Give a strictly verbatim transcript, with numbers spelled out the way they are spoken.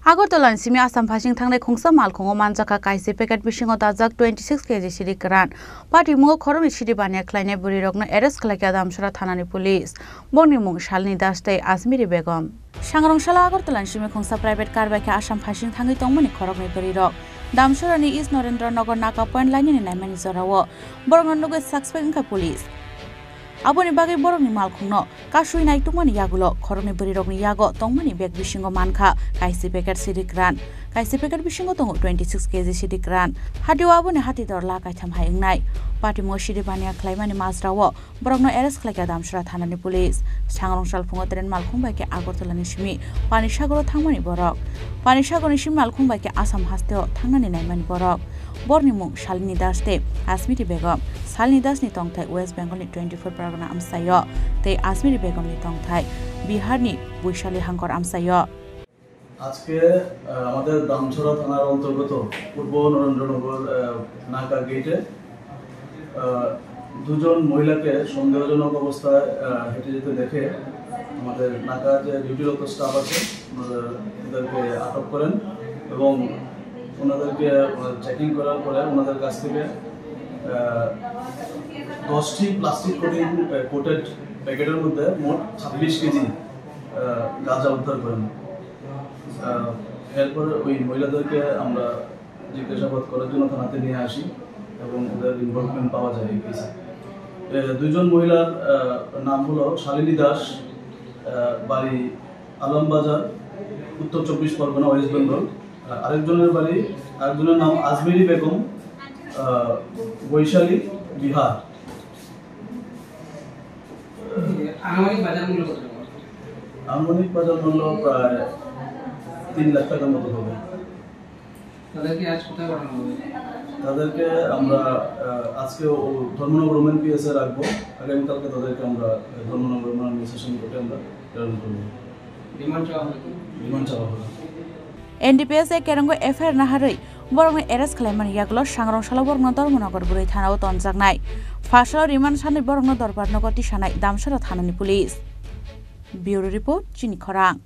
Agartala ni simi Assam phasing thangnai khungsa malkhungo manjakha kaisa packet bisingo dajak twenty six K G sidi kwran. Patimungo khoroknwi sidi baniya khlainai bwrwirokno arrest khlaikha Damsora thanani police. Borokni mung Shalini Das tei Asmiri Begum. Sangrong salo Agartala ni simi khungsa private car bai khe Assam phasing thangwi tongmani khoroknwi bwrwirok. Damsorani East Narendra Nagar Naka point lainani naimani jorao borokno nugwi suspect wngkha police. Aboni bagwi borokni malkhungno kasui naitukmani yagulo khoroknwi bwrwirokni yago tongmani bag bisingo mankha kaisa packet sidi kwran. Kaisa packet bisingo tongo twenty six K G sidi kwran. Hatio aboni hati dor lakh kaitham hai wngnai. Patimungo sidi baniya khlaimani majrao borokno arrest khlaikha Damsora thanani police. Sangrong salphungo train malkhung bai khe Agartala ni simi Panisagoro thangmani borok. Panisagor ni simi malkhung bai khe Assam hasteo thangnani naimani borok. Borni mung Shalini Das tei Asmiti Begum. Shalini Das ni tongthai West Bengal ni twenty four Pargana amchaio tei Asmiti Begum ni tongthai Bihar ni Boishali Hangkor amchaio. আজকে, আহ, আমাদের দামছড়া থানার অন্তর্গত পূর্ব নরেন্দ্রনগর, আহ, নাকা গেটে, আহ, দুজন মহিলাকে সন্দেহজনক অবস্থায়, আহ, হেঁটে যেতে দেখে আমাদের নাকা যে ডিউটিরত স্টাফ আছে, ওনারা ওদেরকে আটক করেন এবং ওনাদেরকে, ওনারা চেকিং করার পরে ওনাদের কাছ থেকে, আহ, দশটি প্লাস্টিক কোটিং, আহ, কোটেড প্যাকেটের মধ্যে মোট ছাব্বিশ কেজি, আহ, গাঁজা উদ্ধার করেন। আহ, এরপর ওই মহিলাদেরকে আমরা জিজ্ঞাসাবাদ করার জন্য থানাতে নিয়ে আসি এবং ওদের ইনভলভমেন্ট পাওয়া যায় এই কেসে। এ, দুইজন মহিলার, আহ, নাম হলো শালিনী দাস, আহ, বাড়ি আলমবাজার, উত্তর চব্বিশ পরগনা, ওয়েস্ট বেঙ্গল। আহ, আরেকজনের বাড়ি, আরেকজনের নাম আজমেরি বেগম, আহ, বৈশালী, বিহার। আনুমানিক বাজার মূল্য কত টাকা? আনুমানিক বাজার মূল্য প্রায় তিন লাখ টাকার মতো হবে। তাদেরকে আজ কোথায় পাঠানো হবে? তাদেরকে আমরা, আহ, আজকে ও ধর্মনগর ওমেন পিএসএ রাখবো। আগামীকালকে তাদেরকে আমরা, আহ, ধর্মনগর ওমেন অ্যাডমিনিস্ট্রেশন কোর্টে আমরা প্রেরণ করবো। রিমান্ড চাওয়া হবে কি? রিমান্ড চাওয়া হবে। N D P S A kerongo F I R naharwi borokno arrest khlaimani yagulo Sangrong salo borokno Dharmanagar bwrwi thanao tonjaknai. Phasalo rimand sanwi borokno dorbar nogo tisanai Damsora thanani police. Bureau report, Chini Khorang.